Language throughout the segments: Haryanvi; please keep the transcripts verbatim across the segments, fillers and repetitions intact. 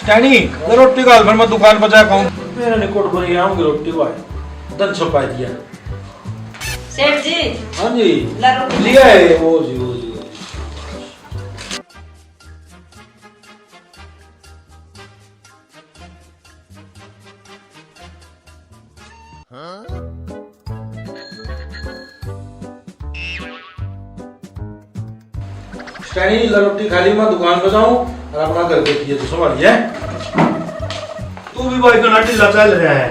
यानी, ले रोटी घाल, फिर मैं दुकान पर जाके आऊँ। मेरा नहीं कोट भर आऊंगी रोटी भाई। दन छपा दिया। सेठ जी। हाँ जी। ला रोटी। लिया है, वो जी, वो जी, वो जी। स्टैनी, ला रोटी खा ली, मैं दुकान पे जाऊं और अपना घर देखिए तो संभालिए। तू भी भाई घना ढीला चल रहा है।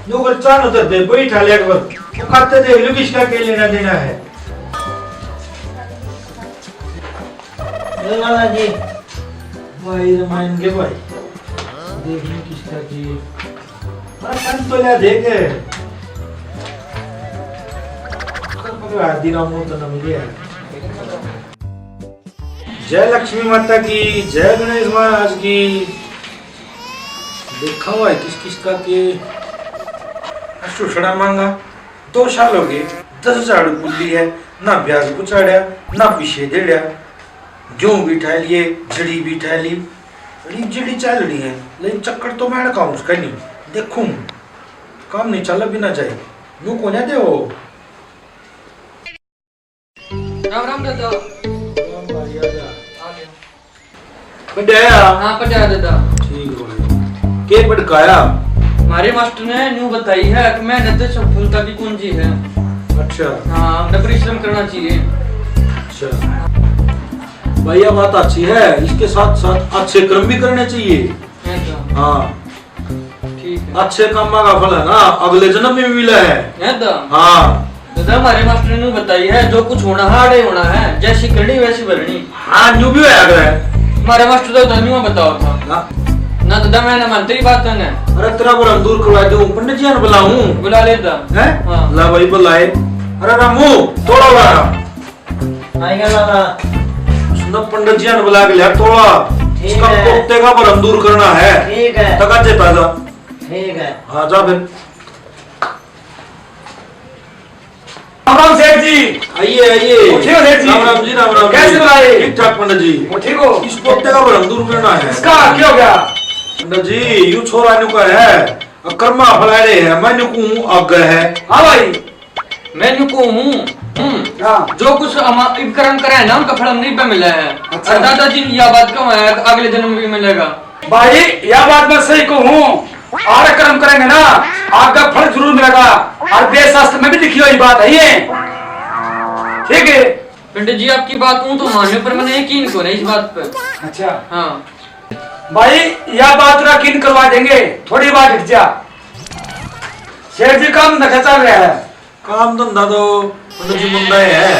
न्यू कर चाह न धर दे, बैठा ले एक बार। वो खाते देख लो किसका के लेना देना है। ए लाला जी। भाई रमायन के भाई। देख लो किसका की। अरे संतोलिया देख। सब पकड़ा दिना मुंह तो न मिले। जय लक्ष्मी माता की, जय गणेश महाराज की। देखा हुआ है किस किस का के सुसड़ा मांगा। दो साल हो गए, दस झाड़ू कुल्ली है, ना ब्याज पुचाड़ा, ना पीछे देड़ा। गेहूं भी ठा लिए, जड़ी भी ठा ली, अड़ी जड़ी चल रही है, लेकिन चक्कर तो मैं का उसका नहीं। देखूं, काम नहीं चला बिना जाए, यूं को ना दे हो। राम राम दादा। राम भाई, आ जा। आ गया। पढ़ आया? हाँ, पढ़ आया दादा। ठीक भाई। के पढ़ के आया? हमारे मास्टर ने न्यू बताई है कि मेहनत सफलता की कुंजी है। अच्छा। हाँ, हमने परिश्रम करना चाहिए। अच्छा। भाई, यह बात अच्छी है, इसके साथ साथ अच्छे कर्म भी करने चाहिए। है तो। हाँ। ठीक है। अच्छे कामां का फल है ना, अगले जन्म में भी मिला है। है तो? हाँ। दादा, हमारे मास्टर ने बताई है, जो कुछ होना है, आड़े होना है, जैसी करनी वैसी भरनी। हाँ, न्यू भी होया करे। हमारे मास्टर तो दादा न्यू बताओ था। ना। ना दादा, मैंने मानते ही बात है ना। अरे, तेरा भरम दूर करवा दूं, पंडित जी ने बुलाऊं? बुला ले दादा। हैं? हाँ। ला भाई, बुलाए। अरे रामू, थोड़ा बड़ा। आएगा लाला। उसने पंडित जी ने बुला के लिया तोड़ा। ठीक इसका है। पोते का भरम दूर करना है। ठीक है। तका चेता जा। ठीक है। हाँ, जा फिर। राम राम सेठ जी। आइए, आइए। उठियो सेठ जी। राम राम जी, राम राम कैसे जी। बुलाए? ठीक ठाक पंडित जी। वो ठीक हो? इस पोते का भरम दूर करना है। इसका क्या हो गया? पंडित जी, यू छोरा न्यू का है। कर्मा फलाड़े है, मैं न्यू कहूँ आगे है। हाँ भाई। मैं न्यू कहूँ हूँ, हम्म, हाँ। जो कुछ हम इब कर्म करे है ना, उनका फल हम नहीं पे मिला है। अच्छा। और दादाजी ने यह बात कहूँ है, अगले जन्म भी मिलेगा। भाई, यह बात मैं सही कहूँ, आड़े कर्म करेंगे ना, आपका फल जरूर मिलेगा। और वेद शास्त्र में भी लिखी हुई बात है ये, ठीक है? पंडित जी, आपकी बात हूँ तो मान्यो, पर मैंने यकीन को नहीं इस बात पर। अच्छा। हाँ। भाई, यह बात ना यकीन करवा देंगे, थोड़ी बात हट जा। सेठ जी, काम धंधा चल रहा है? काम धंधा तो पंडित जी मंदा ही है।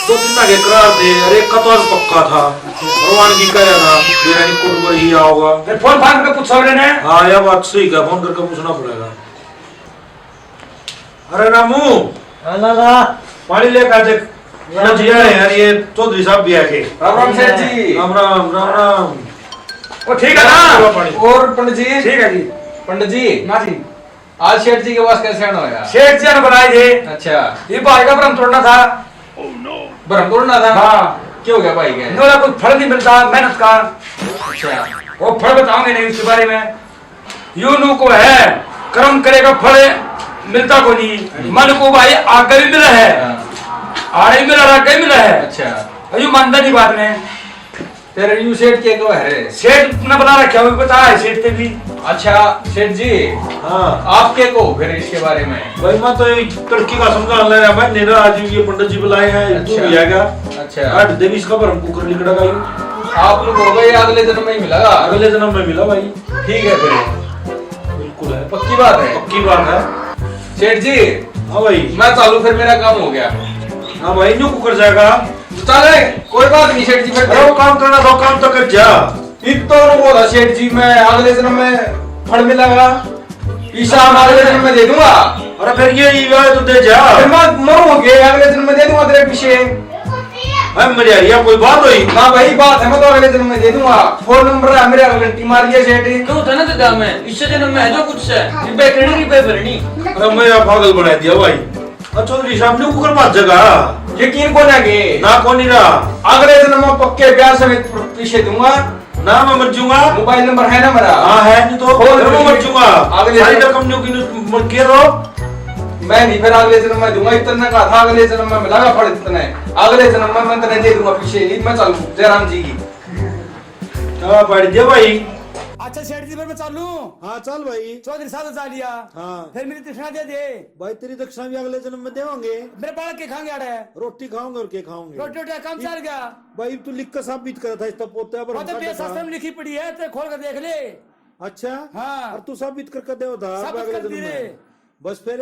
दो तीन लाख के करार थे, अरे एक का तो आज पक्का था, भगवान की कह रहा था, मेरा नहीं कोट पर ही आओगा। फिर फोन फान करके पूछा मैंने। हाँ, यह बात सही कहा, फोन करके पूछना पड़ेगा। अरे रामू, हाँ लाला। पानी लेकर आ जा। पंडित जी आ रहे हैं यार, ये चौधरी साहब भी आ गए। राम राम सेठ जी। राम राम, राम राम। ओ ठीक है ना? चलो पानी। और पंडित जी? ठीक है जी। पंडित जी। हाँ जी। आज सेठ जी के पास कैसे आना होया? सेठ जी ने बनाए थे। अच्छा। ये भाई का भरम तोड़ना था। भरम तोड़ना था? हाँ। क्या हो गया भाई के? इन्होंने कोई फल नहीं मिलता मेहनत का। अच्छा। वो फल बताऊंगे नहीं इसके बारे में। यूं न्यू को है, कर्म करेगा फल मिलता को नहीं। हम्म। मन को भाई आगे भी मिला है, हाँ। आड़े भी मिला, आगे भी मिला है। अच्छा। और यू मानता नहीं बात ने। तेरे यू सेठ के को है रे? सेठ ने बना रखा, वो पता है सेठ ते भी। अच्छा सेठ जी, हाँ। आप के को फिर इसके बारे में? भाई मैं तो एक तड़की का समझा ले रहा, मैं नहीं रहा, आज ये पंडित जी बुलाए हैं, तू अच्छा। भी आ गया। अच्छा। काट दे भी इसका भरम कुकर लिकड़ा का यू। आप लोग हो गए, अगले जन्म में ही मिलेगा। अगले जन्म में मिला भाई। ठीक है फिर। बिल्कुल है। पक्की बात है? पक्की बात है। सेठ जी, हाँ भाई। मैं चालू फिर, मेरा काम हो गया। हाँ भाई, न्यू कुकर जाएगा। चले, कोई बात नहीं सेठ जी, फिर अरे वो काम करना था, काम तो कर जा। इब तो वो बोला सेठ जी, मैं अगले जन्म में फल मिलेगा, पैसा मैं अगले जन्म में दे दूंगा। अरे फिर ये, ये तो दे जा। फिर मैं मरूंगे, अगले जन्म में दे दूंगा तेरे पीछे। अरे मरिया, या कोई बात हुई? ना भाई, बात है, मैं तो अगले जन्म में दे दूंगा। फोन नंबर है मेरे, घंटी मार लिया सेठ। क्यों था ना दादा, मैं इस जन्म में है जो कुछ है, रिपे करनी, रिपे भरनी। अरे मैं पागल बना दिया भाई। अच्छा, चौधरी साहब ने कुकर बात जगह। यकीन को ना के। ना, को नहीं रहा। अगले जन्म में पक्के ब्याह समेत पीछे दूंगा। ना, मैं मर जाऊंगा। मोबाइल नंबर है ना मेरा? हाँ, है नहीं तो। और फिर मैं मर जाऊंगा। अगले सारी जन्म रकम जो की मर के दो। मैं नहीं, फिर अगले जन्म में दूंगा। इतना कहा था, अगले जन्म में मिलागा फल इतना है। अगले जन्म में मैं तने दे दूंगा पीछे, नहीं मैं चलूं जयराम जी की। क्या बढ़ गया भाई? अच्छा सेठ जी, फिर मैं चालू। हाँ, चल भाई। चौधरी साहब ने जा लिया। हाँ। फिर मेरी दक्षिणा दे दे। भाई, तेरी दक्षिणा भी अगले जन्म में देवांगे। मेरे बालक के खाएंगे आड़े। रोटी खाओगे और के खाओगे? रोटी, रोटी का काम चल गया। भाई, तू लिख के साबित करा था इस तो पोते पर। वो तो हम बेस कर आश्रम लिखी पड़ी है, ते खोल के देख ले। अच्छा? हाँ। और तू साबित करके देवा था साबित अगले कर जन्म दी रे। में। बस फिर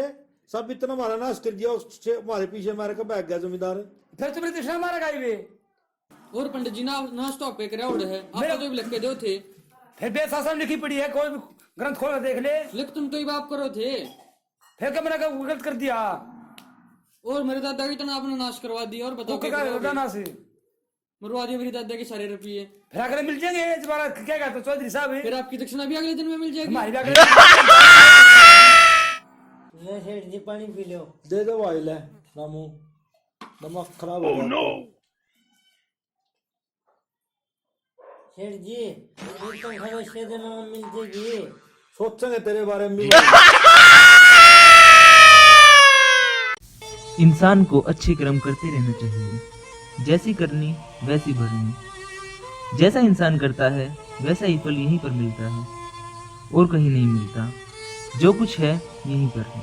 साबित ने हमारा नाश कर दिया, उससे हमारे पीछे मार के भाग गया जमींदार। फिर तुम्हें दक्षिणा मारा गाई वे। और पंडित जी ना, नाश तो आपे करे उड़े है, आप मेरा तो भी लिख के दो थे। फिर बेस आश्रम लिखी पड़ी है, कोई भी ग्रंथ खोल के देख ले। लिख तुम तो ही बाप करो थे। फिर क्या मैंने क्या गलत कर दिया? और मेरे दादा की इतना आपने नाश करवा दिया, और बताओ तू क्या क्या करोगे? दादा नाश है? मरवा दिया मेरी दादा के सारे रुपये। फिर अगले मिल जाएंगे, इस बार क्या कहते हो चौधरी साहब? फिर आपकी दक्षिणा भी अगले दिन में मिल जाएगी। हमारी भी अगले ले सेठ जी, पानी पी लो। दे दो भाई, ले, रामू, दिमाग खराब हो गया। सेठ जी, ये तो भविष्य दिन में मिल जाएगी। सोचेंगे तेरे बारे में भी। इंसान को अच्छे कर्म करते रहना चाहिए। जैसी करनी, वैसी भरनी। जैसा इंसान करता है, वैसा ही फल यहीं पर मिलता है, और कहीं नहीं मिलता। जो कुछ है, यहीं पर है।